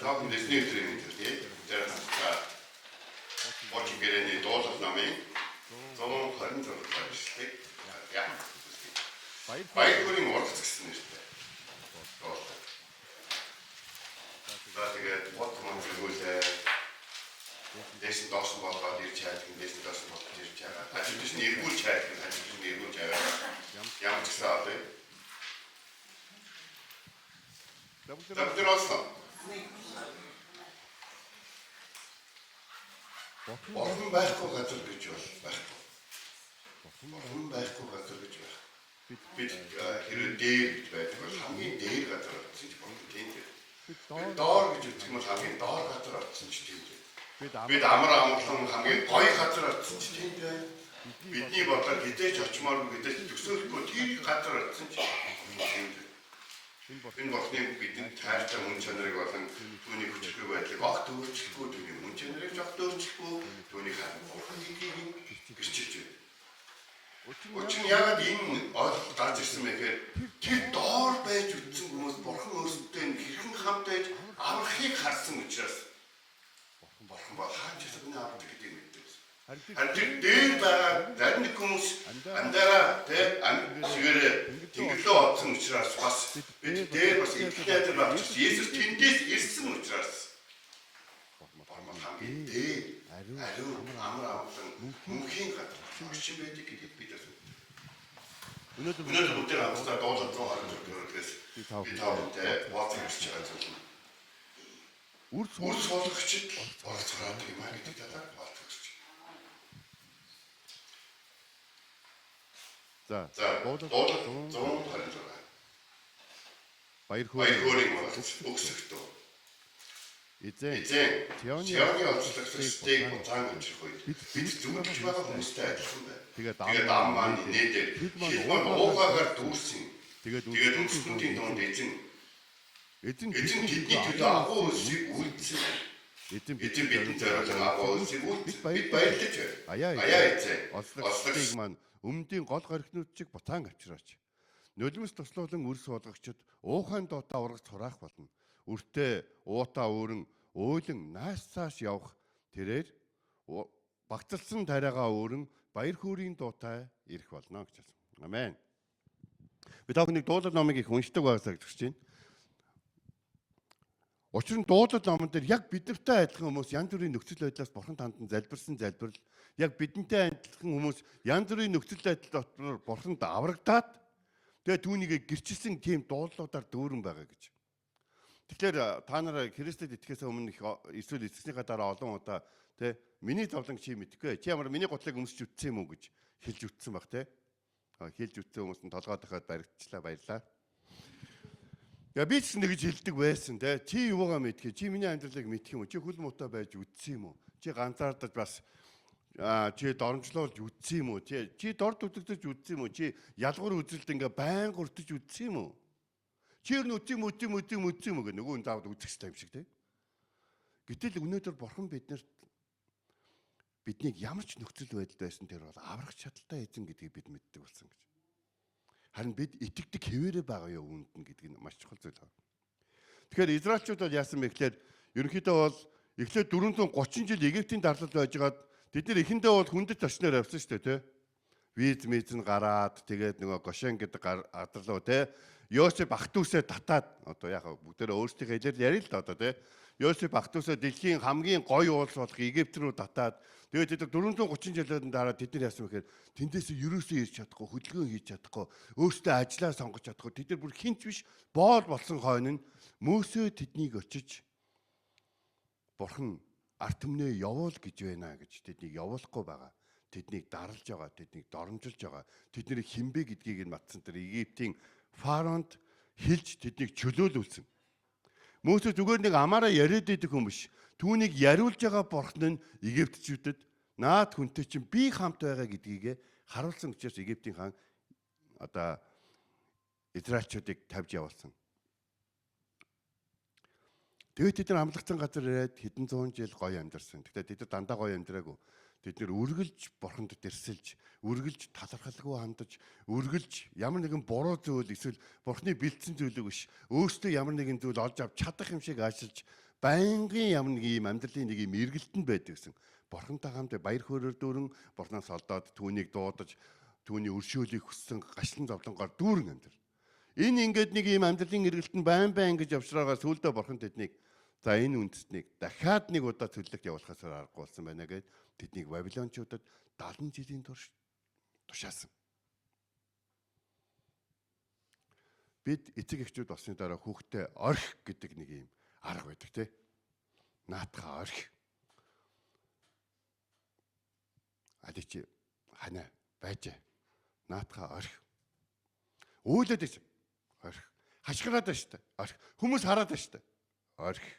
Та бүхэн эзний өдрийн мэнд хүргэе. Тэр хамтдаа Бочин гэрээний дуулал номын 126 дугаар ишлэлийг яа. Баяр хөөрийн ургац гэсэн нэртэй. Дуулал. За тэгээд бот мөн зэргүүлээ. Дээш нь доош нь болгоод ирж хайдаг, дээш нь доош нь болгоод ирж хайгаа. Хажууд нь эргүүлж хайдаг, хажууд нь эргүүлж хайгаа. Ямар ч гэсэн одоо. За бид нар олсон. Бурхан байхгүй газар гэж бол байхгүй. Бурхан байхгүй газар гэж байхгүй. Бид хэрвээ дээр гэж байдаг бол хамгийн дээр газар очсон ч бурхан тийм дээ. Бид доор гэж үзэх юм бол хамгийн доор газар очсон ч тийм дээ. Бид амар амгалан хамгийн гоё газар очсон ч тийм дээ. Бидний бодлоор хизээч очимооргүй хизээч төсөөлөхгүй тэр газар очсон ч тийм дээ. Энэ бурхны бидэнд хайртай мөн чанарыг болон түүний хүчрхэг байдлыг огт өөрчлөхгүй, түүний мөн чанарыг ч огт өөрчлөхгүй, түүний харин бурхан гэдгийг гэрчилж байна. Учир нь яагаад энэ ойлголт гарч ирсэн бэ гэхээр тэр доор байж үтсэн хүмүүс бурхан өөрсдөө хэрхэн хамт байж аврахыг харсан учраас бурхан бол хаан ч гэсэн авдаг гэдгийг мэддэг. Харин тэр дээр байгаа зарим нэг хүмүүс амдаараа тэ ам шигээрээ тэнгэрлөө олсон учраас бас бид дээр бас итгэл найдар байх учраас Есүс тэндээс ирсэн учраас бурхан хамгийн дээр ариун амар амгалан мөнхийн газар орчин байдаг гэдгийг бид бас мэддэг. Өнөөдөр Өнөөдөр бүгдээ хамтдаа дуулал 126 дээрээс би та бүхэнтэй хуваалцах гэж байгаа зүйл нь үр үр суулгагчид оролцоод юм а гэдэг талаар хуваалцах гэж байна. За За дуулал дуулал 126. Баяр Баяр хөөрийн хөөрийн ургац өгсөгтөө. Эзэн Эзэн Сионы Сионы онцлогчдыг буцаан авчрах үед бид зүудэлж байгаа хүмүүстэй адилхан байв. Тэгээд Тэгээд ам маань инээдээр Хил маань хил маань уугаагаар дүүрсэн. Тэгээд Тэгээд үндэстнүүдийн дунд эзэн эзэн эзэн тэдний төлөө агуу үлсийг үйлдсэн. Эзэн Эзэн бидэнд зориулан агуу үлсийг үйлдсэн. Бид баярлаж байна. Аяа Аяа эзэн. Ослогчдыг маань өмнөдийн гол горхинууд чиг буцаан авчираач. Нулимс туслуулан үр суулгагчид уухайн дуутаа ургац хураах болно. Үртээ уутаа өөрөн уйлан нааш цааш явах тэрээр багцалсан тариагаа өөрөн баяр хөөрийн дуутай ирэх болно гэж хэлсэн. Амен. Би та бүхнийг дуулал номыг их уншдаг байгаасаа гэж хүсэж байна. Учир нь дуулал номон дээр яг бидэнтэй адилхан хүмүүс янз бүрийн нөхцөл байдлаас бурхан тандан залбирсан залбирал, яг бидэнтэй адилхан хүмүүс янз бүрийн нөхцөл байдал дотор бурханд аврагдаад тэгээ түүнийг гэрчилсэн тийм дууллуудаар дүүрэн байгаа гэж. Тэгэхээр та нар Христэд итгэхээс өмнө их эсвэл итгэснийхаа дараа олон удаа тэ миний зовлон чи мэдэхгүй. Чи ямар миний гутлыг өмсч үтсэн юм уу гэж хэлж үтсэн баг тэ. Хэлж үтсэн хүмүүс нь толгой дахиад баригдчлаа, баярлаа. Я би ч нэгж хэлдэг байсан те. Чи юугаа мэдхээ? Чи миний амьдралыг мэдх юм уу? Чи хөл муутай байж үтсэн юм уу? Чи ганцаардаж бас чи доромжлуулж үтсэн юм уу? Чи дорд үдэгдэж үтсэн юм уу? Чи ялгуур үзэлд ингээ байнга өртөж үтсэн юм уу? Чи ер нь үтсэн юм үтсэн үтсэн үтсэн юм уу гэх нөгөө хүн заавал үзэх хэрэгтэй юм шиг те. Гэтэл өнөөдөр бурхан биднэрт биднийг ямар ч нөхцөл байдалд байсан тэр бол аврах чадaltaй эзэн гэдгийг бид мэддэг болсон гэж. Харин бид итгэдэг хэвээрээ байгаа юу үүнд нь гэдэг нь маш чухал зүйл байна. Тэгэхээр Израильчууд бол яасан бэ гэхээр ерөнхийдөө бол эхлээд 430 жил Египтийн дарлал байжгаад тэд нар эхэндээ бол хүндэт орчноор явсан шүү дээ, тэ. Виз миз нь гараад тэгээд нөгөө Гошен гэдэг газар руу тэ. Йосеф ах дүүсээ татаад одоо яг бүгдээрээ өөрсдийнхээ хэлээр ярил л да одоо тэ. Йосеф ах дүүсээ дэлхийн хамгийн гоё уулс болох Египт рүү татаад тэгээд тэд 430 жилийн дараа тэд нар яасан бэ гэхээр тэндээс ерөөсөө ирж чадахгүй, хөдөлгөөн хийж чадахгүй, өөрсдөө ажлаа сонгож чадахгүй. Тэд нар бүр хинч биш боол болсон хойно нь Мөсөө тэднийг очиж бурхан ард түмнээ явуул гэж байна гэж тэднийг явуулахгүй байгаа. Тэднийг дарлж байгаа, тэднийг доромжилж байгаа. Тэдний хинбэ гэдгийг нь матсан тэр Египтийн фаронд хэлж тэднийг чөлөөлүүлсэн. Мөсө зүгээр нэг амаараа яриад идэх хүн биш. Түүнийг яриулж байгаа бурхан нь Египтчүүдэд наад хүнтэй чинь би хамт байгаа гэдгийг харуулсан учраас Египтийн хаан одоо Израильчуудыг тавьж явуулсан. Тэгээд тэд нар амлагдсан газар ирээд хэдэн зуун жил гоё амьдарсан. Гэхдээ тэд нар дандаа гоё амьдраагүй. Тэд нар үргэлж бурханд дэрсэлж, үргэлж талархалгүй хандаж, үргэлж ямар нэгэн буруу зүйл эсвэл бурхны бэлдсэн зүйлийг биш, өөрсдөө ямар нэгэн зүйл олж авч чадах юм шиг ажиллаж, Байнгын ямар нэг юм амьдралын нэг юм эргэлтэнд байдаг гэсэн. Бурхантай хамт баяр хөөрөөр дүүрэн, Бурханаас олдоод түүнийг дуудаж, түүний өршөөлийг хүссэн гашлан зовлонгоор дүүрэн амьдрал. Энэ ингээд нэг юм амьдралын эргэлтэнд байн байн гэж явшраагаа сүүлдээ Бурхан тэднийг за энэ үндэстнийг дахиад нэг удаа цөллөгт явуулахаас аргагүй болсон байна гэд тэднийг Вавилончуудад 70 жилийн турш тушаасан. Бид эцэг эхчүүд болсны дараа хүүхдээ орхи гэдэг нэг юм арга байдаг тий. Наатахаа орхи. Али чи ханаа байж. Наатахаа орхи. Үүлээд байсан. Орхи. Хашгираад байна шүү дээ. Орхи. Хүмүүс хараад байна шүү дээ. Орхи.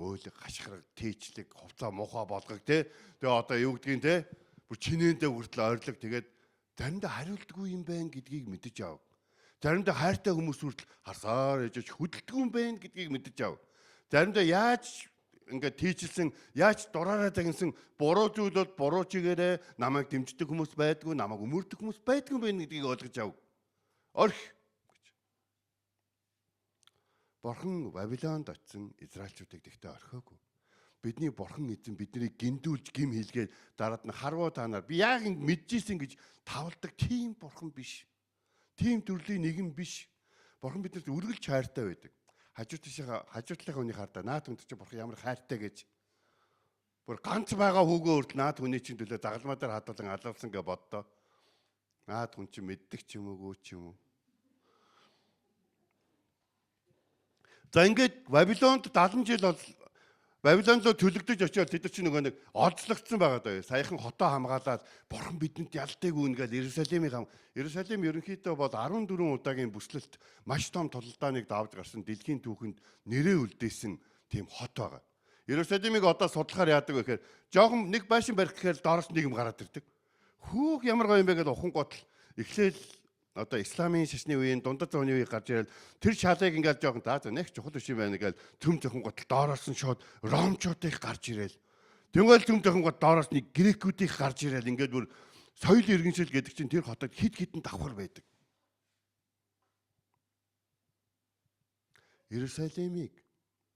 Өөлөг, хашгираг, тийчлэг, хувцаа муухай болгог тий. Тэгээ одоо юу гэдгийг тий. Бүр чинээндээ хүртэл ойрлог тэгээд заримдаа хариулдаггүй юм байна гэдгийг мэдэж ав. Заримдаа хайртай хүмүүс хүртэл харсаар ээжж хөдөлдөггүй юм байна гэдгийг мэдэж ав. Заримдаа яаж ингээд тийчилсэн, яаж дураараа загнасан буруу зүйл бол буруу чигээрээ намайг дэмждэг хүмүүс байдгүй, намайг өмөрдөг хүмүүс байдгүй юм байна гэдгийг ойлгож ав. Орхи гэж. Бурхан Вавилонд очисон Израильчуудыг тэгтээ орхиогүй. Бидний бурхан эзэн биднийг гиндүүлж гим хийлгээд дараад нь харвуу та нар би яг ингэ мэдчихсэн гэж тавладаг тийм бурхан биш. Тийм төрлийн нэгэн биш. Бурхан биднэрт үргэлж хайртай байдаг. Хажуу талынхаа хүний хардаа наад хүнд чи бурхан ямар хайртай гэж. Бүр ганц байгаа хүүгөө хүртэл наад хүний чинь төлөө загалмаа дээр хадгалан алуулсан гэж боддоо. Наад хүн чи мэддэг ч юм уугүй ч юм уу. За ингээд Вавилонд 70 жил бол Вавилон руу төлөгдөж очиод тэд нар чинь нөгөө нэг олзлогдсон байгаа даа. Саяхан хотоо хамгаалаад бурхан бидэнд ялтыг үүнэ гэж Иерусалимыг Иерусалим ерөнхийдөө бол 14 удаагийн бүслэлт маш том тулалдааныг давж гарсан дэлхийн түүхэнд нэрээ үлдээсэн тийм хот байгаа. Иерусалимыг одоо судлахаар яадаг вэ гэхээр жоохон нэг байшин барих гэхээр доороос нэг юм гараад ирдэг. Хүүх ямар гоё юм бэ гэж ухаан готл эхлээл одоо исламын шашны үеийн дундад зууны үеийг гарч ирэл тэр шалыг ингээд жоохон за нэг чухал биш юм байна гэж төм зөхөн готл доороос нь шууд ромчуудыг гарч ирэл. Тэнгэл төм зөхөн гот доороос нэг грекүүдийг гарч ирэл ингээд бүр соёл иргэншил гэдэг чинь тэр хотод хид хідэн давхар байдаг. Иерусалимыг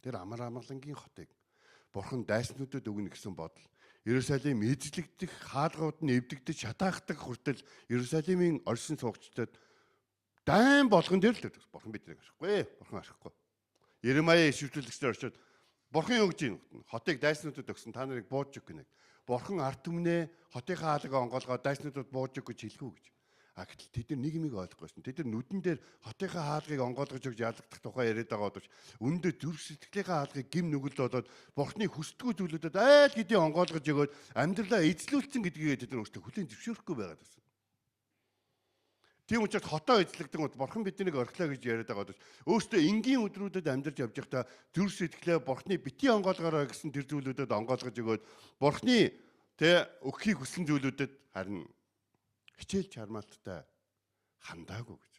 тэр амар амгалангийн хотыг бурхан дайснуудад өгнө гэсэн бодол Иерусалим эзлэгдэх, хаалгууд нь эвдэгдэж, шатаахдаг хүртэл Иерусалимын оршин суугчдад дайн болгон дээр л бурхан биднийг арахгүй, бурхан арахгүй. Еремая ишвэрлэгчдэр очиод бурхан юу гэж юм? Хотыг дайснуудад өгсөн, та нарыг бууж өг гэнэ. Бурхан ард түмнээ хотынхаа хаалгаа онгоолгоо дайснуудад бууж өг гэж хэлэх үү гэж. А гэтэл тэд нар нэг юмыг ойлгохгүйсэн. Тэд нар нүдэн дээр хотынхаа хаалгыг онгойлгож өгч ялагдах тухай яриад байгаа боловч үүндээ зүрх сэтгэлийнхаа хаалгыг гим нүгэл болоод бурхны хүсдэггүй зүйлүүдэд айл хэдийн онгойлгож өгөөд амьдралаа эзлүүлсэн гэдгийг тэд нар өөрсдөө хүлээн зөвшөөрөхгүй байгаад байсан. Тийм учраас хотоо эзлэгдэн гот бурхан биднийг орхилоо гэж яриад байгаа боловч өөрсдөө энгийн өдрүүдэд амьдарч явж байхдаа зүрх сэтгэлээ бурхны битгий онгойлгоорой гэсэн тэр зүйлүүдэд онгойлгож өгөөд бурхны тэ өгөхийг хүссэн зүйлүүдэд харин хичээл чармаалттай хандаагүй гэж.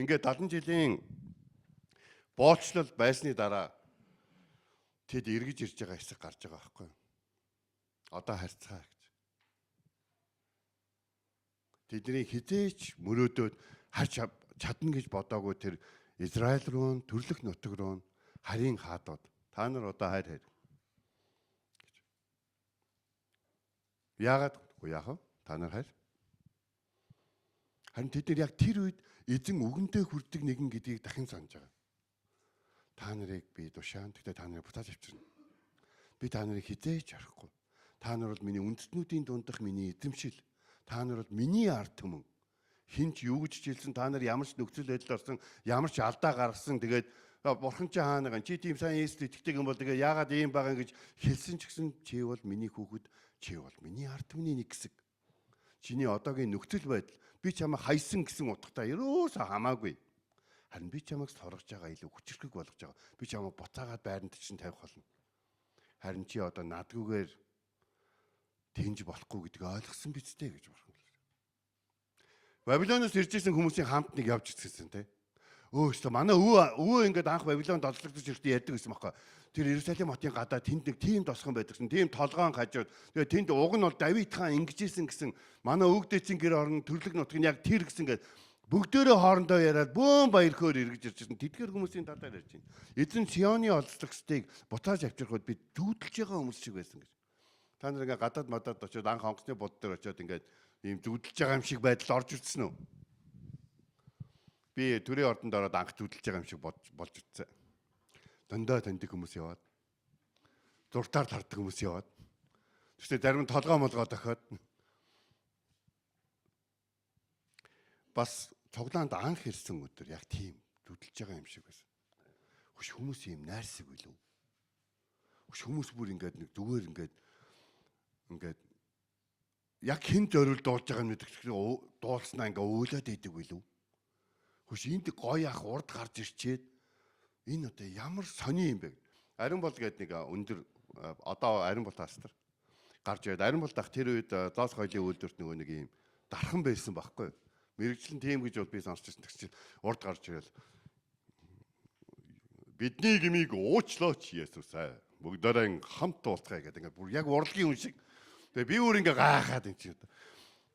Ингээд 70 жилийн боолчлол байсны дараа тэд эргэж ирж байгаа хэсэг гарч байгаа байхгүй юу? Одоо харьцгаа гэж. Тэдний хизээч мөрөөдөөд харж чадна гэж бодоогүй тэр Израиль руу, төрлөх нутаг руу харийн хаадууд та нар одоо хайр хайр гэж. Яагаад үгүй яах вэ? Та нар хайр. Харин тэд нар яг тэр үед эзэн үгэндээ хүрдэг нэгэн гэдгийг дахин санаж байгаа. Та нарыг би тушаан, гэхдээ та нарыг буцааж авчирна. Би та нарыг хизээч харахгүй. Та нар бол миний үндэстнүүдийн дундах миний эзэмшил. Та нар бол миний ард түмэн. Хин ч юу гэж хэлсэн, та нар ямар ч нөхцөл байдал орсон, ямар ч алдаа гаргасан, тэгээд бурхан чи хаана гэн чи тийм сайн Есүст итгэдэг юм бол тэгээ яагаад ийм байгаа гэж хэлсэн ч гэсэн чи бол миний хүүхэд, чи бол миний ард түмний нэг хэсэг. Чиний одоогийн нөхцөл байдал би чамайг хайсан гэсэн утгатай ерөөсөө хамаагүй. Харин би чамайг соргож байгаа илүү хүчрхэг болгож байгаа. Би чамайг буцаагаад байранд чинь тавих болно. Харин чи одоо надгүйгээр тэнж болохгүй гэдгийг ойлгосон биз дээ гэж бурхан хэлсэн. Вавилоноос ирж исэн хүмүүсийн хамт нэг явж ирсэн те. Өөстөө манай өвөө ингээд анх Вавилонд олзлогдож ирэхдээ ярьдаг гэсэн байхгүй. Тэр Иерусалим хотын гадаа тэнд нэг тийм тосгон байдаг гэсэн. Тийм толгоон хажууд. Тэгээ тэнд уг нь бол Давид хаан ингэжсэн гэсэн. Манай өвгдээцийн гэр орон төрлөг нутг нь яг тэр гэсэн гээд Бүгдөө хоорондоо яриад бөөн баярхөөр эргэж ирж байсан. Тэдгэр хүмүүсийн талаар ярьж байна. Эзэн Сионы олзлогчдыг буцааж авчрахад бид зүүдэлж байгаа хүмүүс шиг байсан гэж. Та нар ингээ гадаад мадад очиод анх онгоцны бод дээр очиод ингээд ийм зүүдэлж байгаа юм шиг байдал орж ирсэн үү? Би төрийн ордонд ороод анх зүүдэлж байгаа юм шиг болж утсан. Дандаа таньдаг хүмүүс яваад зуртаар тардаг хүмүүс яваад. Тэгвэл зарим нь толгой молгоо дохиод бас цуглаанд анх ирсэн өдөр яг тийм зүдэлж байгаа юм шиг байсан. Хөш хүмүүс юм найрсаг билүү? Хөш хүмүүс бүр ингээд нэг зүгээр ингээд яг хэн зориул дуулж байгааг мэдэх дуулснаа ингээ уйлаад идэг билүү? Хөш энд гоё ах урд гарч ирчээд энэ одоо ямар сони юм бэ? Ариун бол гээд нэг өндөр одоо ариун бол пастор гарч ирээд ариун бол дах тэр үед зоос хоёлын үйлдвэрт нөгөө нэг юм дархан байсан байхгүй юу? Мэргэжлэн тийм гэж бол би сонсч ирсэн. Тэгсэн чинь урд гарч ирэл бидний гмийг уучлаач Есүс аа. Бүгдээрээ хамт уулзгая гэдэг ингээд бүр яг урлагийн хүн шиг. Тэгээ би өөр ингээ гайхаад энэ чинь.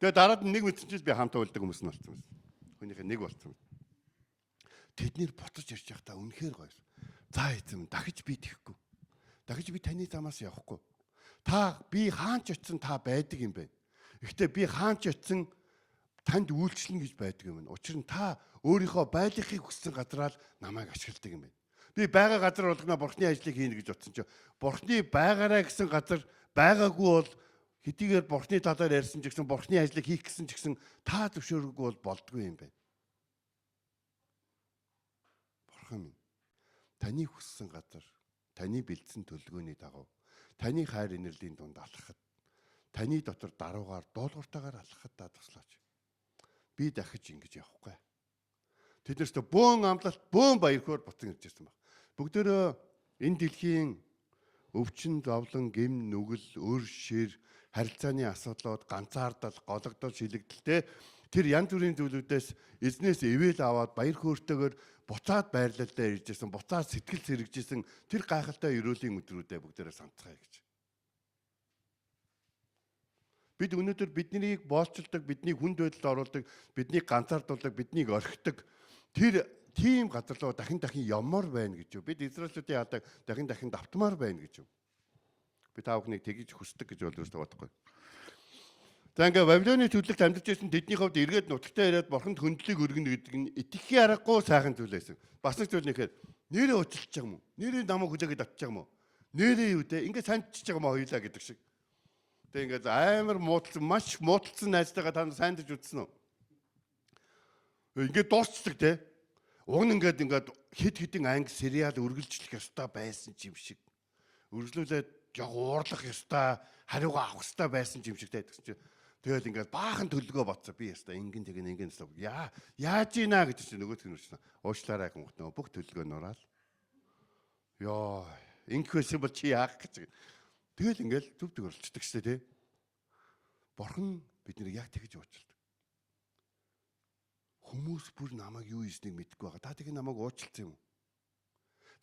Тэгээ дараад нь нэг мэдсэн чинь би хамт уйлдаг хүмүүс нь болсон байсан. Хүнийхээ нэг болсон. Тэд нэр буцаж ирж байхдаа үнэхээр гоё. За эзэм дахиж би тэхгүй. Дахиж би таны замаас явахгүй. Та би хаан ч очисон та байдаг юм байна. Гэхдээ би хаан ч очисон танд үйлчлэн гэж байдаг юм байна. Учир нь та өөрийнхөө байлгахыг хүссэн газараа л намайг ашигладаг юм байна. Би байгаа газар болгоно бурхны ажлыг хийнэ гэж бодсон чинь бурхны байгаараа гэсэн газар байгаагүй бол хэдийгээр бурхны талаар ярьсан ч гэсэн бурхны ажлыг хийх гэсэн ч гэсэн та зөвшөөрөөгүй бол болдгүй юм байна. Бурхан минь таны хүссэн газар, таны бэлдсэн төлөвлөгөөний дагуу таны хайр инэрлийн дунд алхахад, таны дотор даруугаар дуулууртайгаар алхахад та туслаач. Би дахиж ингэж явахгүй. Тэд нарт бөөн амлалт, бөөн баярхөөр буцан ирж ирсэн баг. Бүгдөө энэ дэлхийн өвчин, зовлон, гэм, нүгэл, өр шир, харилцааны асуудлууд, ганцаардал, гологдол, шилэгдэлтэй тэр янз бүрийн зүйлүүдээс эзнээс ивэл аваад баяр хөөртэйгээр буцаад байрлал дээр ирж ирсэн, буцаад сэтгэл сэргэж ирсэн тэр гайхалтай ерөөлийн өдрүүдэд бүгдээрээ санацгаая гэж. Бид өнөөдөр биднийг боолчилдог, биднийг хүнд байдалд оруулдаг, биднийг ганцаардуулдаг, биднийг орхидог тэр тийм газар руу дахин дахин явмаар байна гэж юу? Бид Израильчүүдийн яадаг дахин дахин давтмаар байна гэж юу? Би та бүхнийг тэгж хүсдэг гэж бол өөртөө бодохгүй. За ингээ Вавилоны төлөлт амьдарч байсан тэдний хувьд эргээд нутагтаа ирээд бурханд хөндлөлийг өргөнө гэдэг нь итгэхийн аргагүй сайхан зүйл байсан. Бас нэг зүйл нэхэд нэрээ уучлж байгаа юм уу? Нэрээ намайг хүлээгээд авчиж байгаа юм уу? Нэрээ юу те? Ингээ сандчиж байгаа юм уу хоёлаа гэдэг шиг. Тэгээ ингээд амар муудалсан, маш муудалсан найзтайгаа та нар сандж үзсэн үү? Ингээд дуусчихдаг те. Уг нь ингээд хэд хэдэн анги сериал үргэлжлэх ёстой байсан ч юм шиг. Үргэлжлүүлээд яг уурлах ёстой, хариугаа авах ёстой байсан ч юм шиг те гэсэн чинь тэгэл ингээд баахан төлөвлөгөө бодсон. Би ёстой ингэн тэгэн ингэн ёстой. Яаж ийна гэж чинь нөгөөх нь үрсэн. Уучлаарай гэмт нөгөө бүх төлөвлөгөө нураал. Йоо, ингэх байсан бол чи яах гэж. Тэгэл ингээл зүв төгөрлөчдөг шээ тий. Бурхан биднийг яг тэгж уучлдаг. Хүмүүс бүр намайг юу хийснийг мэдэхгүй байгаа. Та тэгээ намайг уучлсан юм уу?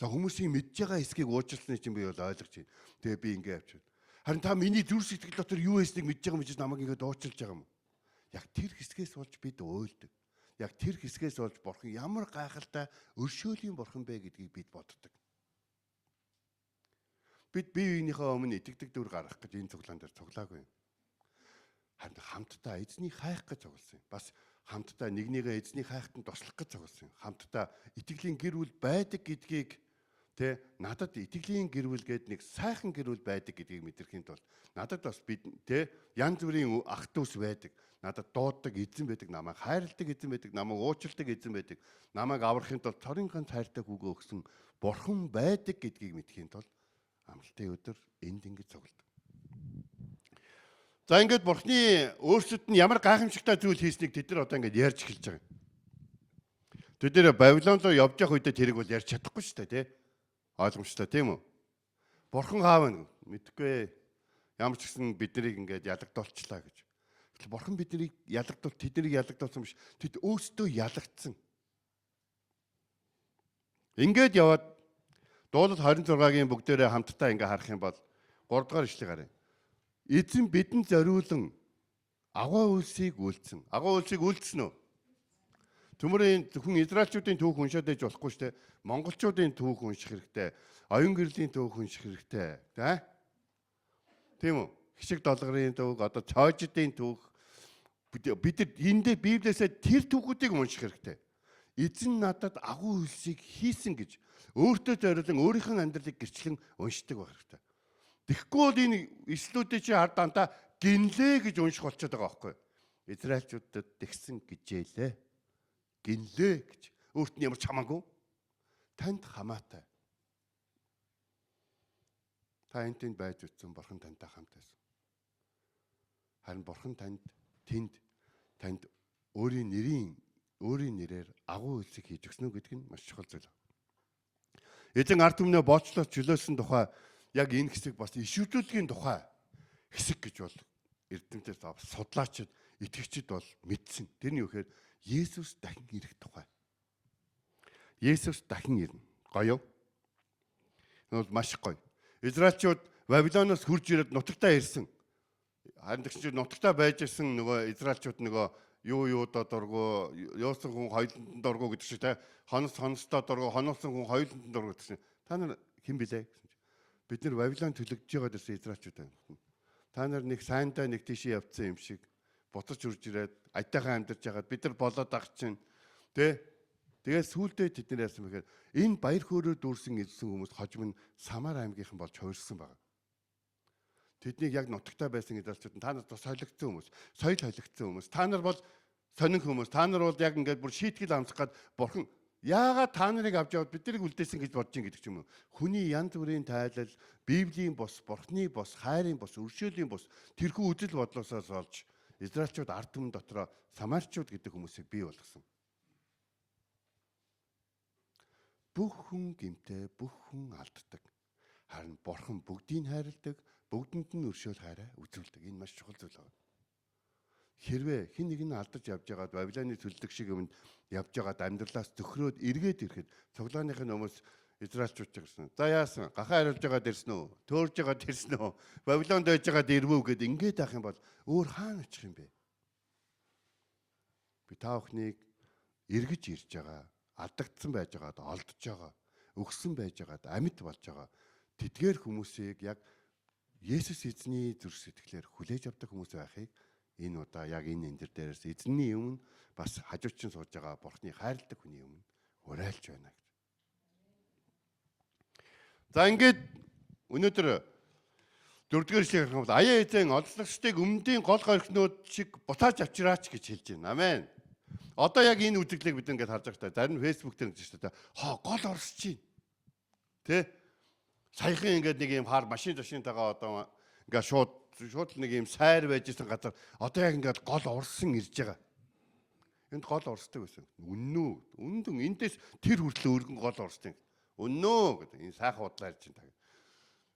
За хүмүүсийн мэдж байгаа хэсгийг уучлсны чинь би бол ойлгож байна. Тэгээ би ингэ явчихна. Харин та миний зүрх сэтгэл дотор юу хийснийг мэдж байгаа юм чинь намайг ингэж уучлж байгаа юм уу? Яг тэр хэсгээс болж бид уйлдаг. Яг тэр хэсгээс болж бурхан ямар гайхалтай өршөөлийн бурхан бэ гэдгийг бид боддог. Бид бие биенийхээ өмнө итгэдэг дүр гаргах гэж энэ цуглаан дээр цуглаагүй юм. Харин хамтдаа эзнийг хайх гэж цугласан юм. Бас хамтдаа нэгнийгээ эзний хайхтанд туслах гэж цугласан юм. Хамтдаа итгэлийн гэр бүл байдаг гэдгийг тэ надад итгэлийн гэр бүл гээд нэг сайхан гэр бүл байдаг гэдгийг мэдрэхийн тулд надад бас бид тэ янз бүрийн ах дүүс байдаг. Надад дууддаг эзэн байдаг, намайг хайрладаг эзэн байдаг, намайг уучладаг эзэн байдаг. Намайг аврахын тулд цорын ганц хайртай хүүгээ өгсөн бурхан байдаг гэдгийг мэдхийн тулд амралтын өдөр энд ингэж цугладаг. За ингээд бурхны өөрсдөд нь ямар гайхамшигтай зүйл хийснийг тэд нар одоо ингээд ярьж эхэлж байгаа юм. Тэд нэр Бабилон руу явж явах үедээ тэрийг бол ярьж чадахгүй шүү дээ, тий? Ойлгомжтой тийм үү? Бурхан хаав вэ? Мэдхгүй. Ямар ч гэсэн биднийг ингээд ялагдуулчлаа гэж. Гэтэл бурхан биднийг ялагдуул, тэднийг ялагдуулсан биш. Тэд өөрсдөө ялагдсан. Ингээд яваад Дуулал 26-гийн бүгдээрээ хамтдаа ингээ харах юм бол 3 дугаар ишлэг гарна. Эзэн бидэнд зориулан агуу үйлсийг үйлдсэн. Агуу үйлсийг үйлдсэн үү? Төмөрийн зөвхөн израильчүүдийн түүх уншаад байж болохгүй шүү дээ. Монголчуудын түүх унших хэрэгтэй. Оюун гэрлийн түүх унших хэрэгтэй. Тэ? Тийм үү? Хишиг долгорын түүх, одоо цоождын түүх. Бид эндээ Библиэсээ тэр түүхүүдийг унших хэрэгтэй. Эзэн надад агуу үйлсийг хийсэн гэж өөртөө зориулан өөрийнх нь амьдралыг гэрчлэн уншдаг байх хэрэгтэй. Тэгэхгүй бол энэ ишлүүдийг чи хар дандаа гинлээ гэж унших болчиход байгаа байхгүй юу? Израильчуудад тэгсэн гэжээлээ. Гинлээ гэж. Өөрт нь ямар ч хамаагүй. Танд хамаатай. Та энэ тэнд байж үтсэн бурхан тантай хамт байсан. Харин бурхан танд тэнд танд өөрийн нэрээр агуу үйлсийг хийж өгсөн үү гэдэг нь маш чухал зүйл. Эзэн ард түмнээ боочлоод чөлөөлсөн тухай яг энэ хэсэг бас иш үзүүлгийн тухай хэсэг гэж бол эрдэмтдээс судлаачид итгэгчид бол мэдсэн. Тэр нь юу гэхээр Есүс дахин ирэх тухай. Есүс дахин ирнэ. Гоё юу? Энэ бол маш гоё. Израильчууд Вавилоноос хурж ирээд нутагтаа ирсэн. Харин тэгсэн чинь нутагтаа байж исэн нөгөө израильчууд нөгөө юудаа дургу, юусан хүн хоёуланд дургу гэдэг шиг те. Хонос хоностоо дургу, хоноосон хүн хоёуланд дургу гэдэг чинь. Та нар хэн билээ гэсэн чинь. Бид нар Вавилон төлөгдөж байгаад ирсэн израильчууд байна. Та нар нэг сайндаа нэг тийшээ явцсан юм шиг буцаж үрж ирээд аятайхан амьдарч байгаад бид нар болоод ах чинь тэ. Тэгээд сүүлдээ тэд нар яасан бэхээр энэ баяр хөөрөөр дүүрсэн эзсэн хүмүүс хожим нь Самар аймгийнхан болж хувирсан байна. Тэднийг яг нутагтаа байсан израильчууд нь та нар солигдсон хүмүүс, соёл холигдсон хүмүүс, та нар бол сонин хүмүүс, та нар бол яг ингээд бүр шийтгэл амсах гад бурхан яагаад та нарыг авч яваад бид нарыг үлдээсэн гэж бодож ин гэдэг ч юм уу. Хүний янз бүрийн тайлал, Библийн бус, бурхны бус, хайрын бус, өршөөлийн бус тэрхүү үзэл бодлоосоос олж израильчууд ард түмэн дотроо самарчууд гэдэг хүмүүсийг бий болгосон. Бүх хүн гэмтэй, бүх хүн алддаг. Харин бурхан бүгдийг хайрладаг, бүгдэнд нь өршөөл хайраа үзүүлдэг. Энэ маш чухал зүйл байна. Хэрвээ хэн нэг нь алдаж явж байгаад Вавилоны төлдөг шиг юмд явж байгаад амьдралаас зөхрөөд эргээд ирэхэд цуглааныхын хүмүүс израильчууд ч гэсэн. За яасан? Гахаа хариулж байгаад ирсэн үү? Төөрж байгаад ирсэн үү? Вавилонд байж байгаад ирвүү гэд ингээд авах юм бол өөр хаана очих юм бэ? Би та бүхнийг эргэж ирж байгаа, алдагдсан байж байгаад олдож байгаа, өгсөн байж байгаад амьд болж байгаа. Тэдгээр хүмүүсийг яг Есүс эзний зүрх сэтгэлээр хүлээж авдаг хүмүүс байхыг энэ удаа яг энэ эндэр дээрээс эзэнний өмнө бас хажуучин сууж байгаа бурхны хайрладаг хүний өмнө уриалж байна гэж. За ингээд өнөөдөр дөрөвдүгээр ишлэгийг харах юм бол аяа эзэн олзлогчдыг өмнөдийн гол горхинууд шиг буцааж авчираач гэж хэлж байна. Амен. Одоо яг энэ үзэгдлийг бид ингээд харж байгаа та. Зарим Facebook дээр ингэж та. Хоо гол орсож чинь. Тэ? Саяхан ингээд нэг юм хар машин зашинтайгаа одоо ингээд шууд нэг юм сайр байж исэн газар одоо яг ингээд гол урсан ирж байгаа. Энд гол урсдаг байсан. Үнэн үү? Үнэн эндээс тэр хүртэл өргөн гол урсдаг. Үнэн үү гэдэг. Энэ сайхан удлаа ирж байна.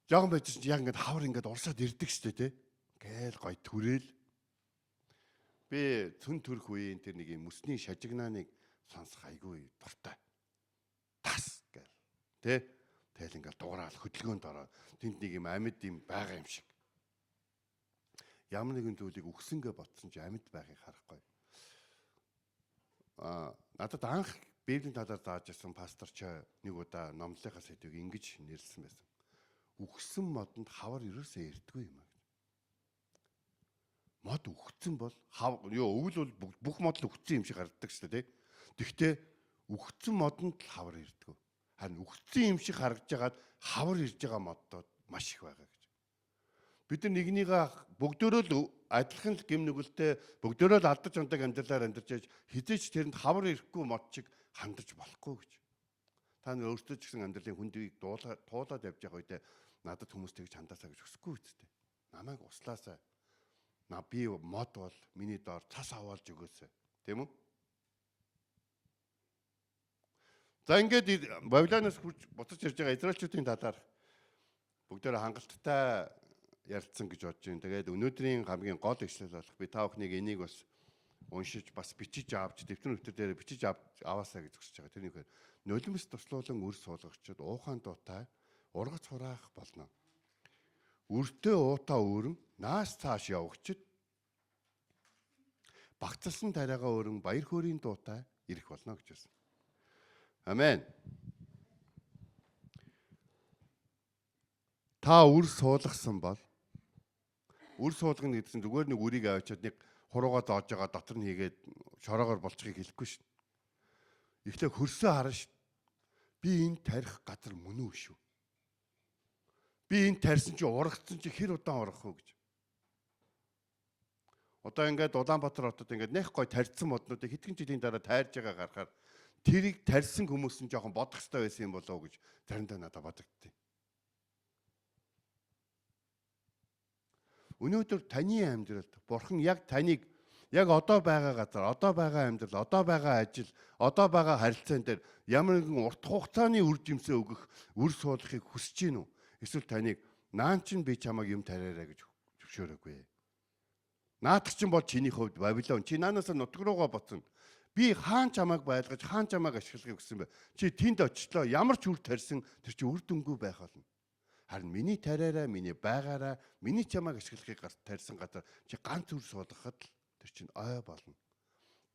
Жохон байж чинь яг ингээд хавар ингээд урсаад ирдэг штэ тэ. Гээл гой түрээл. Би цүн төрх үеийн тэр нэг юм мөсний шажигнааныг сонсох айгүй дуртай. Тас гээл. Тэ? Тэгэл ингээл дугараал хөдөлгөөнд ороод тэнд нэг юм амьд юм байгаа юм шиг. Ямар нэгэн зүйлийг өгсөнгээ ботсон чи амьд байхыг харахгүй. Надад анх Библийн талаар зааж ирсэн пастор ч нэг удаа номлолынхаа сэдвийг ингэж нэрлсэн байсан. Үхсэн модонд хавар ерөөсөө ирдэггүй юм аа. Мод үхсэн бол хав ёо өвөл бол бүх мод л үхсэн юм шиг харагддаг шүү дээ, тэ. Тэгтээ үхсэн модонд л хавар ирдэггүй. Харин үхсэн юм шиг харагдаж байгаад хавар ирж байгаа моддод маш их байгаа гэж. Бид нар нэгнийгээ бүгдөө л адилхан л гэм нүгэлтэй бүгдөө л алдаж ундаг амьдралаар амьдарч байж хизээч тэрэнд хавар ирэхгүй мод чиг хандаж болохгүй гэж. Та нар өөрсдөө ч гэсэн амьдралын хүндийг туулаад явж байгаа үедээ надад хүмүүс тэгж хандаасаа гэж хүсэхгүй үсттэй. Намайг услаасаа. Би мод бол миний доор цас аваалж өгөөсэй. Тийм үү? За ингээд Вавилоноос хурж буцаж ирж байгаа израильчуудын талаар бүгдээрээ хангалттай ярилцсан гэж бодож байна. Тэгээд өнөөдрийн хамгийн гол ишлэл болох би та бүхнийг энийг бас уншиж бас бичиж авч дэвтэр нөтөр дээр бичиж аваасаа гэж хүсэж байгаа. Тэр нь ихээр нулимс туслуулан үр суулгагчид уухан дуутай ургац хураах болно. Үртээ уутаа өөрөн наас цааш явагчид багцалсан тариагаа өөрөн баяр хөөрийн дуутай ирэх болно гэж хэлсэн. Амен. Та үр суулгасан бол үр суулгана гэдэг чинь зүгээр нэг үрийг аваачаад нэг хуруугаа доож байгаа дотор нь хийгээд шороогоор болчихыг хэлэхгүй шин. Эхлээ хөрсөө харна шин. Би энэ тарих газар мөн үү шүү. Би энэ тарьсан чи урагцсан чи хэр удаан урах вэ гэж. Одоо ингээд Улаанбаатар хотод ингээд нэх гой тарьсан моднуудыг хэдхэн жилийн дараа тайрж байгаа гарахаар тэрийг тарьсан хүмүүс нь жоохон бодох хэрэгтэй байсан юм болов уу гэж заримдаа надад бодогдтыг. Өнөөдөр таны амьдралд Бурхан яг таныг яг одоо байгаа газар, одоо байгаа амьдрал, одоо байгаа ажил, одоо байгаа харилцаан дээр ямар нэгэн урт хугацааны үр жимсээ өгөх, үр суулгахыг хүсэж гин үү? Эсвэл таныг наан чинь би чамайг юм тариарай гэж зөвшөөрөөгүй. Наадах чинь бол чиний хувьд Вавилон. Чи наанаас нутг руугаа боцно. Би хаан чамайг байлгаж, хаан чамайг ашиглахыг хүссэн бэ. Чи тэнд очлоо, ямар ч үр тарьсан тэр чи үр дүнгүй байх болно. Харин миний тариараа, миний байгаараа, миний чамайг ашиглахыг тарьсан газар чи ганц үр суулгахад л тэр чинь ой болно.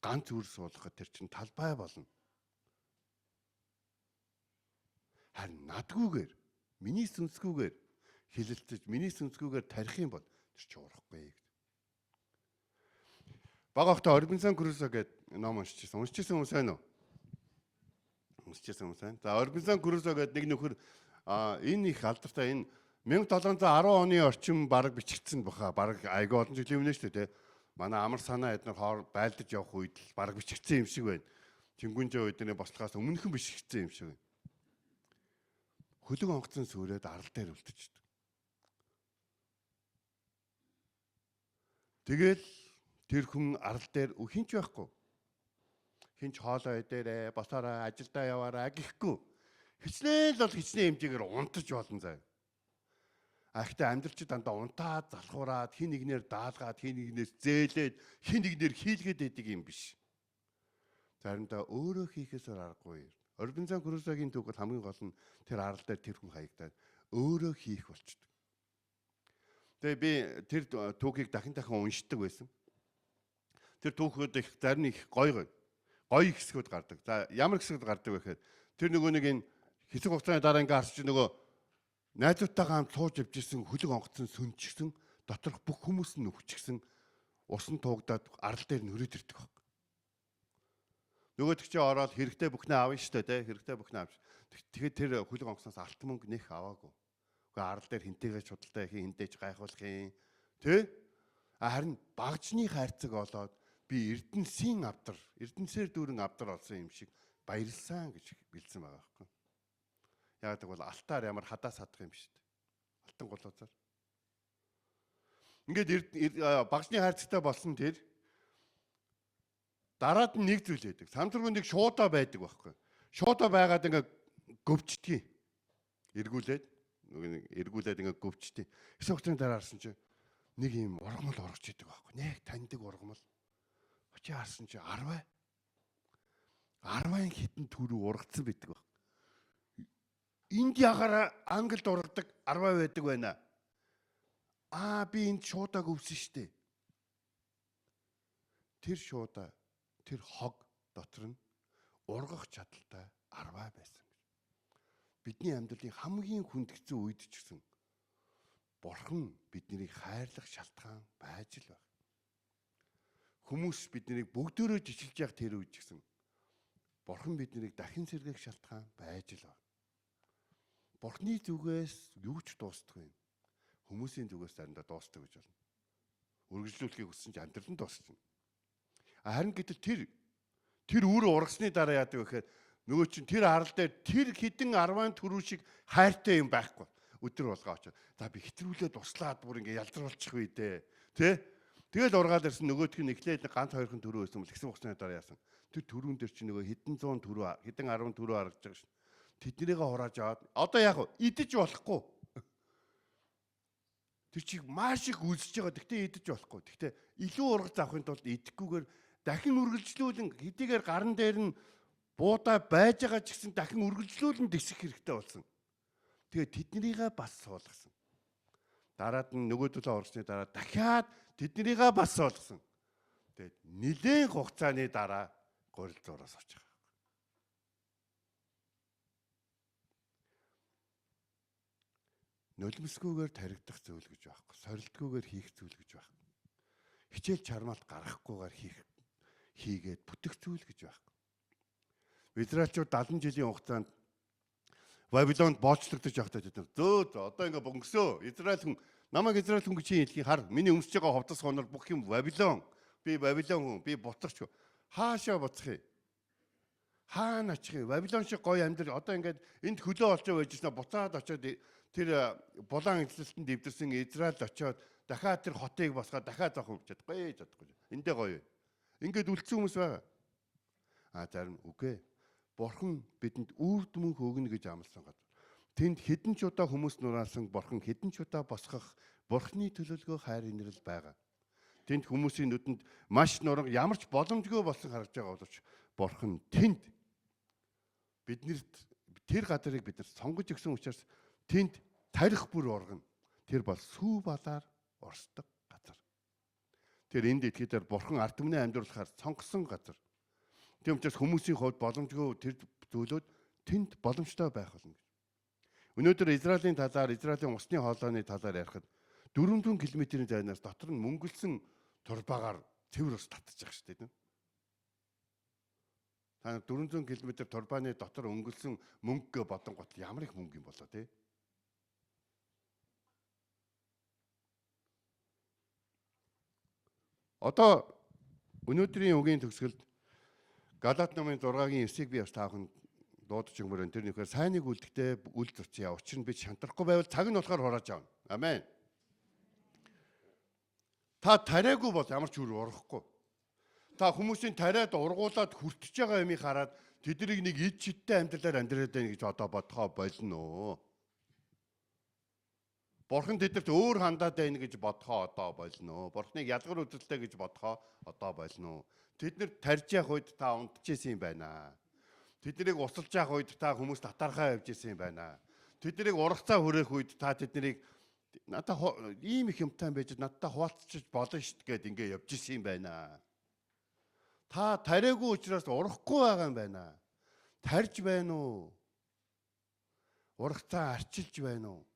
Ганц үр суулгахад тэр чинь талбай болно. Харин надгүйгээр, миний сүнсгүйгээр хилэлцэж, миний сүнсгүйгээр тарих юм бол тэр чи урахгүй. Бага ахта Робинсон Крузо гэдэг ном уншижсэн. Уншижсэн хүмүүс байна уу? Уншижсэн хүмүүс байна. За Робинсон Крузо гэдэг нэг нөхөр энэ их алдартай энэ 1710 оны орчим бараг бичигдсэн баха. Бараг айгүй олон жилийн өмнө шүү дээ, тэ. Манай амар санаа эднэр хоор байлдаж явах үед л бараг бичигдсэн юм шиг байна. Чингүнжээ үедний бослогоос өмнөхөн бичигдсэн юм шиг байна. Хөлөг онгоцон сүрээд арал дээр үлдчихдэг. Тэгэл тэр хүн арал дээр хинч байхгүй. Хинч хоолоо идээрээ, босоорой, ажилдаа яваарай гэхгүй. Хичнээн л бол хичнээн хэмжээгээр унтаж болно заа. А гэхдээ амьдралч дандаа унтаад, залхуураад, хин нэгнээр даалгаад, хин нэгнээс зээлээд, хин нэгнээр хийлгээд байдаг юм биш. Заримдаа өөрөө хийхээс аргагүй. Робинсон Крузогийн түүх бол хамгийн гол нь тэр арал дээр тэр хүн хаягдаад өөрөө хийх болчдөг. Тэгээ би тэр түүхийг дахин дахин уншдаг байсан. Тэр түүхүүд их зарим их гоё гоё хэсгүүд гардаг. За ямар хэсгүүд гардаг вэ гэхээр тэр нөгөө нэг энэ хэсэг хугацааны дараа ингээ харч нөгөө найзуудтайгаа хамт сууж явж исэн хөлөг онгоцсон сүнчгсэн доторх бүх хүмүүс нь нүхчихсэн усан туугдаад арал дээр нөрөөд ирдэг баг. Нөгөөдөг чи ороод хэрэгтэй бүхнээ авна шүү дээ, тэ хэрэгтэй бүхнээ авч. Тэгэхээр тэр хөлөг онгоцноос алт мөнгө нэх аваагүй. Үгүй арал дээр хинтэйгээ шудалтай хин хинтээч гайхуулах юм. Тэ? Харин багжны хайрцаг олоод би Эрдэнэсийн авдар, Эрдэнэсээр дүүрэн авдар олсон юм шиг баярлсан гэж хэлсэн байгаа байхгүй. Яг тэгвэл алтаар ямар хадаа садах юм биш үү? Алтан гулуузаар. Ингээд багжны хайрцагтай болсон тэр дараад нь нэг зүйл хийдэг. Самтргүй нэг шуудаа байдаг байхгүй. Шуудаа байгаад ингээд гөвчдгийг. Эргүүлээд нөгөө нэг эргүүлээд ингээд гөвчдгийг. Хэсэг хугацааны дараа харсан чинь нэг юм ургамал ургаж идэг байхгүй. Нэг таньдаг ургамал. Очи харсан чи 10 хитэн түрүү ургацсан байдаг баг. Энд ягаараа Англид ургадаг 10 байдаг байна. Аа би энд шуудааг өвсөн штэ. Тэр шуудаа, тэр хог дотор нь ургах чадaltaй 10 байсан. Бидний амьдралын хамгийн хүнд хэцүү үед ч гэсэн Бурхан биднийг хайрлах шалтгаан байж л байна. Хүмүүс биднийг бүгдөөрөө жичилж явах тэр үед ч гэсэн Бурхан биднийг дахин сэргээх шалтгаан байж л байна. Бурхны зүгээс юу ч дуустдаггүй юм. Хүмүүсийн зүгээс заримдаа дуустдаг гэж болно. Үргэлжлүүлэхийг хүссэн чинь амьдрал нь дуусчихна. Харин гэтэл тэр үр ургасны дараа яадаг вэ гэхээр нөгөө чинь тэр арал дээр тэр хідэн 10 төрүү шиг хайртай юм байхгүй. Өдөр болгоо очоод за би хэтрүүлээд услаад бүр ингээ ялдруулчих үе дээ. Тэ? Тэгэл ургаад ирсэн нөгөөх нь эхлээд ганц хоёрхан төрөө байсан бол хэсэг хугацааны дараа яасан. Тэр төрүүн дээр чинь нөгөө хэдэн зуун төрөө, хэдэн 10 төрөө харагдаж байгаа шин. Тэднийгээ хурааж аваад одоо яг идэж болохгүй. Тэр чиг маш их үлсэж байгаа. Тэгтээ идэж болохгүй. Тэгтээ илүү ургац авахын тулд идэхгүйгээр дахин үргэлжлүүлэн хэдийгээр гаран дээр нь буудаа байж байгаа ч гэсэн дахин үргэлжлүүлэн дэсэх хэрэгтэй болсон. Тэгээ тэднийгээ бас суулгасан. Дараад нь нөгөөдөлөө орсны дараа дахиад тэднийгээ бас суулгасан. Тэгээд нилээн хугацааны дараа Гурил зураас очих. Нулимсгүйгээр таригдах зүйл гэж байхгүй. Сорилтгүйгээр хийх зүйл гэж байхгүй. Хичээл чармаалт гаргахгүйгээр хийгээд бүтэх зүйл гэж байхгүй. Израильчууд 70 жилийн хугацаанд Вавилонд боолчлогдож явахдаа тэд нар зөө одоо ингээ бөнгөсөө. Израиль хүн намайг Израиль хүн гэж хэлхийг хар. Миний өмсөж байгаа хувцас хонор бүх юм Вавилон. Би Вавилон хүн, би буцагч. Хаашаа буцах юм? Хаана очих юм? Вавилон шиг гоё амьдрал одоо ингээд энд хөлөө олж байж ирсэн буцаад очиод тэр булаан эзлэлтэнд эвдэрсэн Израиль очиод дахиад тэр хотыг босгоод дахиад зохион чадахгүй чадахгүй. Эндээ гоё. Ингээд үлдсэн хүмүүс байгаа. А зарим үгүй. Бурхан бидэнд үр дүн өгнө гэж амласан газар. Тэнд хэдэн ч удаа хүмүүс нураасан Бурхан хэдэн ч удаа босгох Бурханы төлөвлөгөө хайр инрэл байгаа. Тэнд хүмүүсийн нүдэнд маш нуран ямар ч боломжгүй болсон харагдж байгаа боловч Бурхан тэнд биднэрт тэр газрыг бид нар сонгож өгсөн учраас тэнд тарих бүр ургана. Тэр бол сүү балаар орсдог газар. Тэр энд итгэхээр Бурхан ард түмний амьдруулахаар сонгосон газар. Тийм учраас хүмүүсийн хувьд боломжгүй тэр зүйлүүд тэнд боломжтой байх болно гэж. Өнөөдөр Израилийн талаар, Израилийн усны хоолойны талаар ярихад 400 км-ийн зайнаас дотор нь мөнгөлсөн турбаагаар цэвэр ус татчих шүү дээ. Та 400 км турбааны дотор өнгөлсөн мөнгө бодонгот ямар их мөнгө юм болоо тий? Одоо өнөөдрийн үгийн төгсгөлд Галаат номын 6-гийн 9-ийг би бас таахын дуудаж өгмөр байна. Тэр нөхөр сайныг үлдэхдээ үл зурчъя. Учир нь би шантрахгүй байвал цаг нь болохоор хурааж авна. Амен. Та тариагүй бол ямар ч үр урахгүй. Та хүмүүсийн тариад ургуулад хүртэж байгаа юмыг хараад тэднийг нэг ид чидтэй амьдралаар амьдраад байна гэж одоо бодхоо болно. Бурхан тэдэрт өөр хандаад байна гэж бодхоо одоо болно. Бурханыг ялгар үзэлтэй гэж бодхоо одоо болно. Тэд нар тарж явах үед та унтчихсэн юм байна. Тэднийг усалж явах үед та хүмүүс татархаа явж исэн юм байна. Тэднийг ургацаа хүрээх үед та тэднийг надад ийм их юмтай байж надтай хуваалцчих болно шүү дээ гэд ингээ явж исэн юм байна. Та тариагүй учраас урахгүй байгаа юм байна. Тарж байна уу? Ургацаа арчилж байна уу?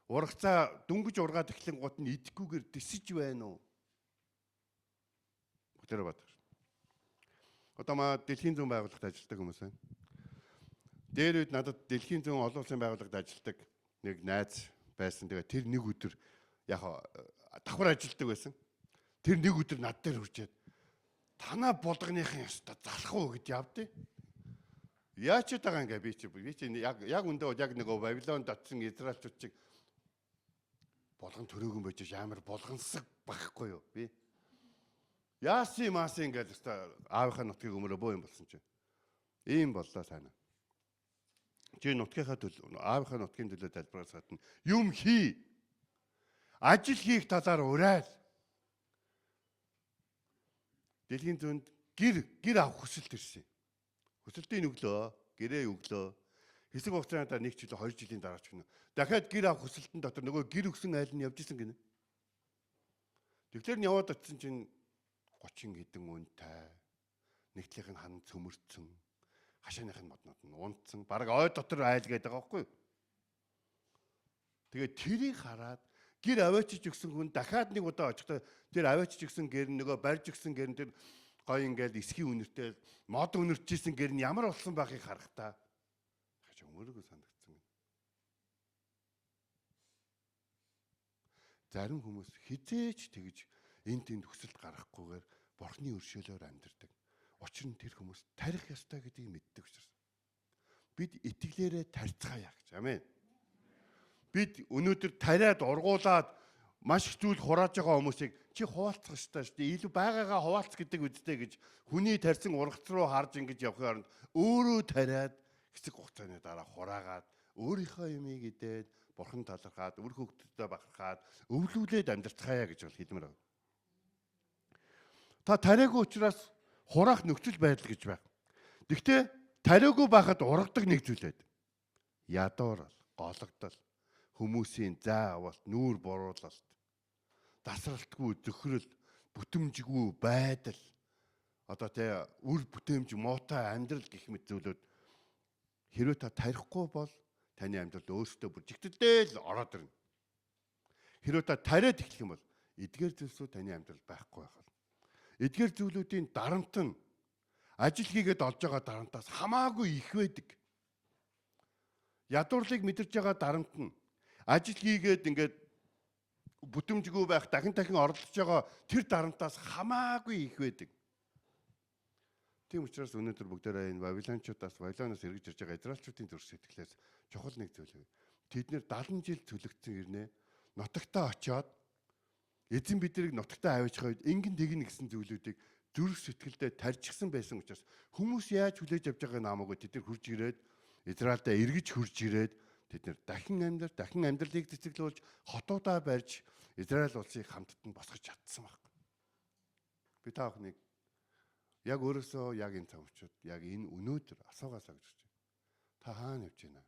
Ургацаа дөнгөж ургаад эхлэн гот нь идэхгүйгээр дисэж байна уу? Бүгдээрээ бодох. Одоо маа Дэлхийн зүүн байгууллагад ажилладаг хүмүүс байна. Дээр үед надад Дэлхийн зүүн олон улсын байгууллагад ажилладаг нэг найз байсан. Тэгээ тэр нэг өдөр яг давхар ажилладаг байсан. Тэр нэг өдөр над дээр хүрчээд танаа булганыхын ёстой залах уу гэд явдээ. Яаж ч байгаа ингээ би чи яг үндэ яг нөгөө Вавилонд очсон израильчууд чиг булган төрөөгөн байж ямар булгансаг байхгүй юу би. Яасын маасын ингээл өстой аавынхаа нутгийг өмөрөө бөө юм болсон чинь. Ийм боллоо сайн. Чи нутгийнхаа төлөө аавынхаа нутгийн төлөө залбираас гадна юм хий. Ажил хийх талаар урайл. Дэлхийн зүүнд гэр авах хүсэлт ирсэн. Хүсэлтийг өглөө, гэрээ өглөө. Хэсэг хугацааны дараа 1 жил 2 жилийн дараа ч гэнэ. Дахиад гэр авах хүсэлтэн дотор нөгөө гэр өгсөн айл нь явж исэн гинэ. Тэгэхээр нь яваад очисон чинь 30 хэдэн үнэтэй. Нэгтлийнх нь хан цөмөрцөн, хашааных нь моднод нь унтсан. Бараг ой дотор айл гэдэг байгаа байхгүй юу? Тэгээд тэрийг хараад гэр аваачиж өгсөн хүн дахиад нэг удаа очихдоо тэр аваачиж өгсөн гэр нь нөгөө барьж өгсөн гэр нь тэр гоё ингээл эсхийн үнэртэй мод үнэрчээсэн гэр нь ямар болсон байхыг харахтаа хаж өмөргөө санагдсан юм. Зарим хүмүүс хизээч тэгж энд тэнд хүсэлт гаргахгүйгээр Бурхны өршөөлөөр амьдардаг. Учир нь тэр хүмүүс тарих ёстой гэдгийг мэддэг учраас. Бид итгэлээрээ тарьцгаая гэж. Амен. Бид өнөөдөр тариад ургуулад маш их зүйл хурааж байгаа хүмүүсийг чи хуваалцах ёстой шүү дээ. Илүү байгаагаа хуваалц гэдэг үсттэй гэж хүний тарьсан ургац руу харж ингэж явахын оронд өөрөө тариад хэсэг хугацааны дараа хураагаад өөрийнхөө юмыг идээд бурхан талархаад үр хөвгтөдөө бахархаад өвлүүлээд амьдарцгаая гэж бол хэлмээр байна. Та тариагүй учраас хураах нөхцөл байдал гэж байна. Гэхдээ тариагүй байхад ургадаг нэг зүйл байд. Ядуурал, гологдол, хүмүүсийн зай авалт, нүүр буруулалт, дасралтгүй зөхрөл, бүтэмжгүй байдал. одоо тий үр бүтээмж муутай амьдрал гэх мэт зүйлүүд хэрвээ та тарихгүй бол таны амьдрал өөртөө бүр жигтэлдээ л ороод ирнэ. Хэрвээ та тариад эхлэх юм бол эдгээр зүйлсүүд таны амьдрал байхгүй байх болно. Эдгээр зүйлүүдийн дарамт нь ажил хийгээд олж байгаа дарамтаас хамаагүй их байдаг. Ядуурлыг мэдэрч байгаа дарамт нь ажил хийгээд ингээд бүтэмжгүй байх, дахин дахин оролдож байгаа тэр дарамтаас хамаагүй их байдаг. Тийм учраас өнөөдөр бүгдээрээ энэ Вавилончуудаас, Вавилоноос эргэж ирж байгаа Израильчуудын зүрх сэтгэлээс чухал нэг зүйл. Тэд нэр 70 жил цөлөгдсөн ирнэ. Нутагтаа очиод эзэн биднийг нутагтаа аваачих үед ингэн тэгнэ гэсэн зүйлүүдийг зүрх сэтгэлдээ тарьчихсан байсан учраас хүмүүс яаж хүлээж авч байгааг намаагүй тэд нар хурж ирээд Израильдаа эргэж хурж ирээд тэд нар дахин амьдрал, дахин амьдралыг цэцэглүүлж хотуудаа барьж Израиль улсыг хамтд нь босгож чадсан байхгүй. Би та бүхнийг яг өөрөөсөө яг энэ цаг мөчид яг энэ өнөөдөр асуугаасаа гэж байна. Та хаана явж байна?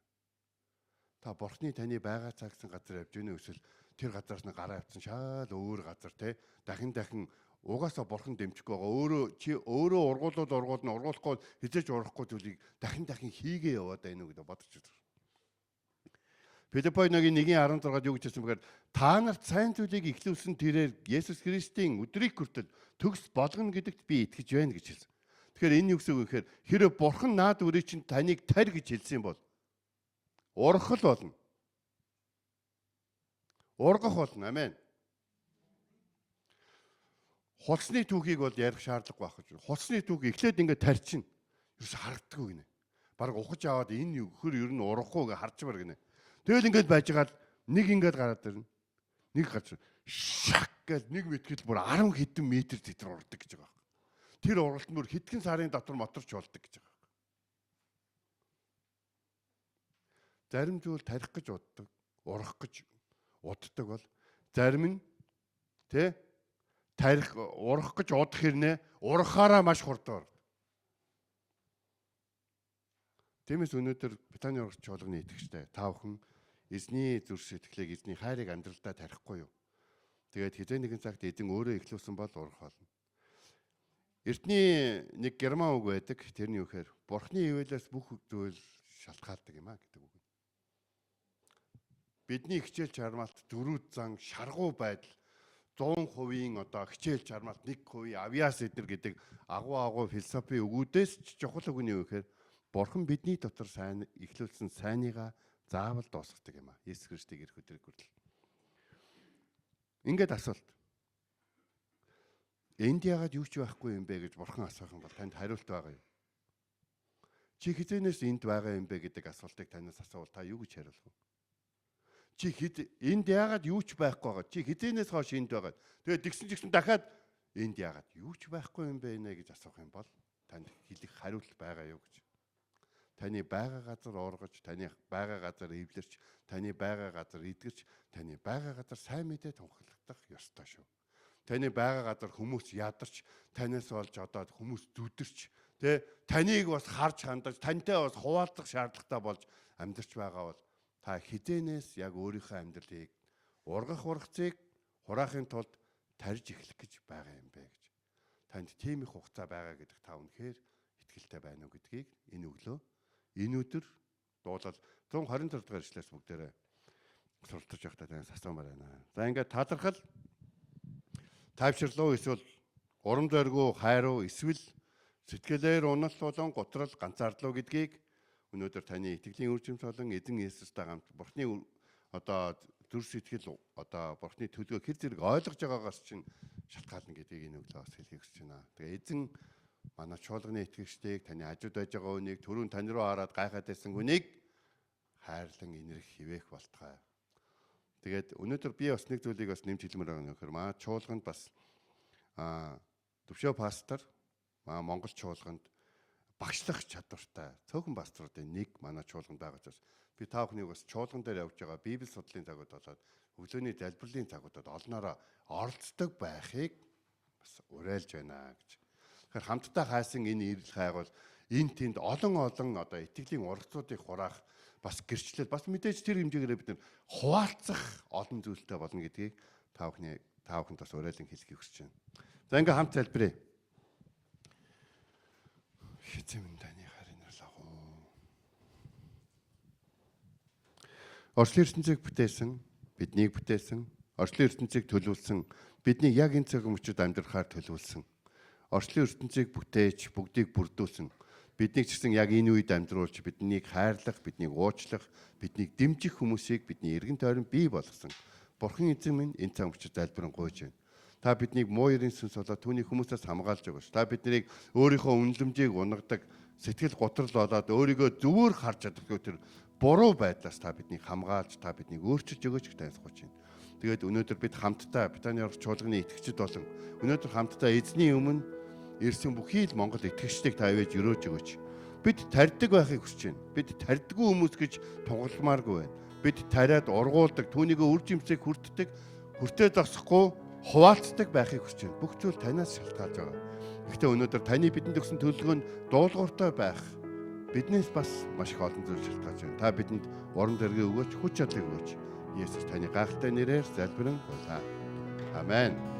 Та Бурхны таны байгаа цаг гэсэн газар явж байна уу эсвэл тэр газараас нь гараа явцсан шал өөр газар те дахин дахин угаасаа Бурхан дэмжихгүй байгаа. Өөрөө чи өөрөө ургуулвал ургуулна, ургуулахгүй хизээж урахгүй зүйлийг дахин дахин хийгээ яваад байна уу гэдэг бодож үзэх. Филиппой ногийн 1:16-д юу гэж хэлсэн бэхээр та нарт сайн зүйлийг эхлүүлсэн тэрээр Есүс Христийн өдрийг хүртэл төгс болгоно гэдэгт би итгэж байна гэж хэлсэн. Тэгэхээр энэ юу гэсэн үг вэ гэхээр хэрэг Бурхан наад үрий чинь таныг тарь гэж хэлсэн бол ургах л болно. Ургах болно. Амен. Хулсны түүхийг бол ярих шаардлагагүй байх гэж. Хулсны түүх эхлээд ингээд тарьчихна. Ерөөс харагддаггүй гинэ. Бараг ухаж аваад энэ хөр ер нь ургахгүй гэж харж бар гинэ. Тэгэл ингээд байж байгаа л нэг ингээд гараад ирнэ. Нэг гарч шак гэж нэг мэтгэл бүр 10 хэдэн метр зэтэр урдаг гэж байгаа юм. Тэр уралт бүр хэдхэн сарын дотор моторч болдог гэж байгаа юм. Зарим зүйл тарих гэж уддаг, урах гэж уддаг бол зарим нь тэ тарих урах гэж удах хэрнээ урахаараа маш хурдан ордог. Тиймээс өнөөдөр Британий урагч чуулганы итгэгчтэй та бүхэн эзний зүрх сэтгэлийг, эзний хайрыг амьдралдаа тарихгүй юу? Тэгээд хэзээ нэгэн цагт эзэн өөрөө эхлүүлсэн бол урах болно. Эртний нэг герман үг байдаг. Тэрний юу гэхээр Бурхны ивэлээс бүх зүйл шалтгаалдаг юм а гэдэг үг. Бидний хичээл чармаалт дөрүүд зан шаргуу байдал 100% одоо хичээл чармаалт 1% авиас эдэр гэдэг агуу агуу философи өгүүдээс ч чухал үг нь юу гэхээр Бурхан бидний дотор сайн эхлүүлсэн сайныгаа заавал дуусгадаг юм а. Есүс Христийг ирэх өдрийг хүртэл. Ингээд асуулт. Энд яагаад юу ч байхгүй юм бэ гэж Бурхан асуух юм бол танд хариулт байгаа юу? Чи хэзээнээс энд байгаа юм бэ гэдэг асуултыг танаас асуувал та юу гэж хариулах вэ? Чи хэд энд яагаад юу ч байхгүй байгаа? Чи хэзээнээс хойш энд байгаа? Тэгээд тэгсэн ч гэсэн дахиад энд яагаад юу ч байхгүй юм бэ нэ гэж асуух юм бол танд хэлэх хариулт байгаа юу гэж. Таны байгаа газар ургаж, таны байгаа газар эвлэрч, таны байгаа газар эдгэрч, таны байгаа газар сайн мэдээ тунхаглах ёстой шүү. Таны байгаа газар хүмүүс ядарч, танаас болж одоо хүмүүс зүдэрч, тэ таныг бас харж хандаж, тантай бас хуваалцах шаардлагатай болж амьдарч байгаа бол та хизээнээс яг өөрийнхөө амьдралыг ургах ургацыг хураахын тулд тарж эхлэх гэж байгаа юм бэ гэж. Танд тийм их хугацаа байгаа гэдэгт та үнэхээр итгэлтэй байна уу гэдгийг энэ өглөө энэ өдөр дуулал 126 дугаар ишлээс бүгдээрээ сурталж явахдаа танаас асуумаар байна. За ингээд талархал, тайвширлуу эсвэл урам зоригүй хайруу эсвэл сэтгэлээр уналт болон гутрал ганцаардлуу гэдгийг өнөөдөр таны итгэлийн үр жимс болон эзэн Есүстэй хамт Бурхны одоо зүрх сэтгэл одоо Бурхны төлгөө хэр зэрэг ойлгож байгаагаас чинь шалтгаална гэдгийг энэ өглөө бас хэлхийг хүсэж байна. Тэгээ эзэн манай чуулганы итгэгчдийг таны хажууд байж байгаа хүнийг түрүүн тань руу хараад гайхаад байсан хүнийг хайрлан инэрх хിവэх болтугай. Тэгээд өнөөдөр би бас нэг зүйлийг бас нэмж хэлмээр байгаа нөхөр маа чуулганд бас төвшөө пастор маа Монгол чуулганд багшлах чадвартай цөөхөн пасторуудын нэг манай чуулганд байгаа учраас би та бүхнийг бас чуулган дээр явж байгаа библи судлалын цагууд болоод өглөөний залбирлын цагуудад олноороо оролцдог байхыг бас уриалж байна гэж. Тэгэхээр хамтдаа хайсан энэ ирэл хайгуул энэ тэнд олон олон одоо итгэлийн ургацуудыг хураах бас гэрчлэл бас мэдээж тэр хэмжээгээр бид нар хуваалцах олон зүйлтэй болно гэдгийг та бүхэнд бас уриалан хэлхийг хүсэж байна. За ингээ хамт залбирая. Эзэн минь, таны хайрын лавуу. Орчлын ертөнцийг бүтээсэн, биднийг бүтээсэн, орчлын ертөнцийг төлөвлөсөн, бидний яг энэ цаг мөчид амьдрахаар төлөвлөсөн. Орчлын ертөнцийг бүтээж, бүгдийг бүрдүүлсэн. Биднийг ч гэсэн яг энэ үед амьдруулж, биднийг хайрлах, биднийг уучлах, биднийг дэмжих хүмүүсийг бидний эргэн тойрон бий болгосон. Бурхан эзэн минь, энэ цаг мөчид залбирэн гуйж байна. Та биднийг муу ерийн сүнс болоод түүний хүмүүсээс хамгаалж өгөөч. Та биднийг өөрийнхөө үнэлэмжийг унагадаг, сэтгэл готрол болоод өөрийгөө зөвөр харж чадахгүй тэр буруу байдлаас та биднийг хамгаалж, та биднийг өөрчилж өгөөч гэж таньсгууч байна. Тэгээд өнөөдөр бид хамтдаа Британий орох чуулганы итгэгчид болон өнөөдөр хамтдаа эзний өмнө ирсэн бүхий л Монгол итгэгчдийг та ивэж өрөөж өгөөч. Бид тарьдаг байхыг хүсэж байна. Бид тарьдгүй хүмүүс гэж тунгалмааргүй байна. Бид тариад ургуулдаг, түүнийгөө үр жимсийг хүртдэг, хүртээ зогсохгүй хуваалцдаг байхыг хүсэж байна. Бүх зүйл танаас шалтгаалж байгаа. Гэхдээ өнөөдөр таны бидэнд өгсөн төлөвлөгөө нь дуулууртай байх биднээс бас маш их олон зүйл шалтгаалж байна. Та бидэнд урам зориг өгөөч, хүч чадлыг өгөөч. Есүс таны гайхалтай нэрээр залбирэн гуйлаа. Амен.